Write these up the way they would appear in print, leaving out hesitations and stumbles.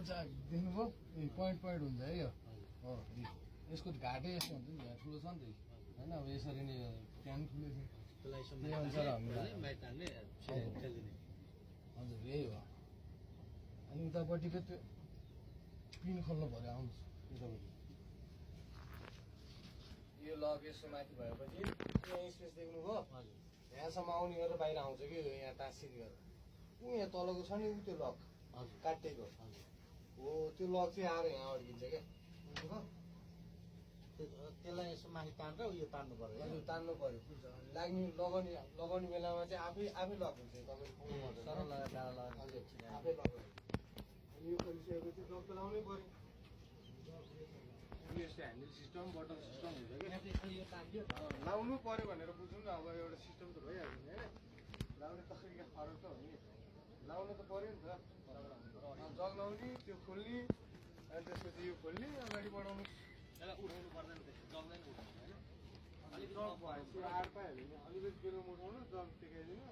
अच्छा देख्नुभयो point point हुन्छ है यो हो यसको घाटै यस्तो हुन्छ नि यहाँ ठुलो छ नि त होइन अब यसरी नै त्यहाँ पनि ठुलो छ त्यही अनुसार हामीलाई हजुर यही हो अनि उतापट्टिको त्यो पिन खोल्नु पऱ्यो आउनुहोस् उतापट्टि यो लक यसो माथि भएपछि यहाँ स्पेस देख्नुभयो यहाँसम्म आउने गरेर बाहिर आउँछ कि यहाँ टाँसिने गरेर ऊ यहाँ तलको छ नि ऊ त्यो लक काटेको हो त्यो लक चाहिँ आएर यहाँ अड्किन्छ क्या त्यसलाई यसो माथि तानेर उयो तान्नु पर्यो हजुर तान्नु पर्यो लाग्ने लगाउने बेलामा चाहिँ आफै लक हुन्छ तपाईँले सरल डाँडा हजुर आफै लक हुन्छ अनि यो खोलिसकेपछि लक त लाउनै पर्यो यस्तो ह्यान्डल सिस्टम बटन सिस्टम हुन्छ कि लाउनु पर्यो भनेर बुझौँ न अब एउटा सिस्टम त भइहाल्छ नि होइन लाउने तरिका फरक त हो नि लाउनु त पर्यो नि त जग लाउने त्यो खोल्ने अनि त्यसपछि यो खोल्ने अगाडि बढाउनु उठाउनु पर्दैन जग्दैन उठाउनु होइन अलिक जग भएपछि आड पाइहाल्यो नि अलिकति बेलुमा उठाउनु जग टेकाइदिनु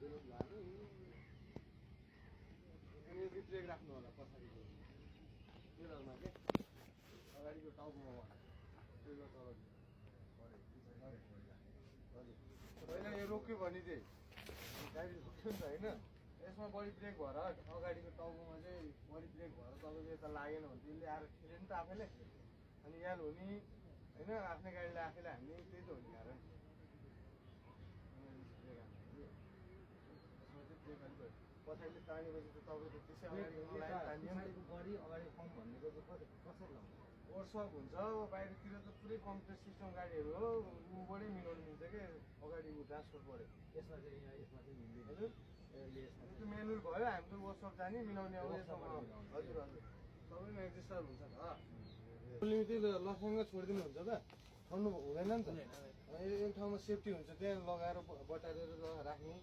बेलुक लानु अनि यो ब्रेक राख्नु होला पछाडिको मिररमा के अगाडिको टाउकोमा पहिला यो रोक्यो भने चाहिँ गाडी रोक्यो नि त होइन यसमा बडी ब्रेक भएर अगाडिको टाउकोमा चाहिँ बडी ब्रेक भएर तपाईँको यता लागेन भने त्यसले आएर ठेल्यो नि त आफैले अनि यहाँ हुने होइन आफ्नै गाडीले आफैले हान्ने त्यही त हो नि कारण पछाडि तानेपछि त तपाईँको त्यसै अगाडिको बडी अगाडि कम भन्नेको चाहिँ कसरी लाउँछ वर्कसप हुन्छ बाहिरतिर त पुरै कम्प्युटर सिस्टम गाडीहरू हो ऊबाटै मिलाउनु मिल्छ कि अगाडि ट्रान्सफर पऱ्यो यसमा चाहिँ मिल्दैन हजुर त्यो मेनुअल भयो हामी त वर्कसप जाने मिलाउने अब यसमा हजुर हजुर सबैमा एडजस्टर हुन्छ त त्यही लसँग छोडिदिनु हुन्छ त छोड्नु हुँदैन नि त एक ठाउँमा सेफ्टी हुन्छ त्यहाँ लगाएर बटारेर राख्ने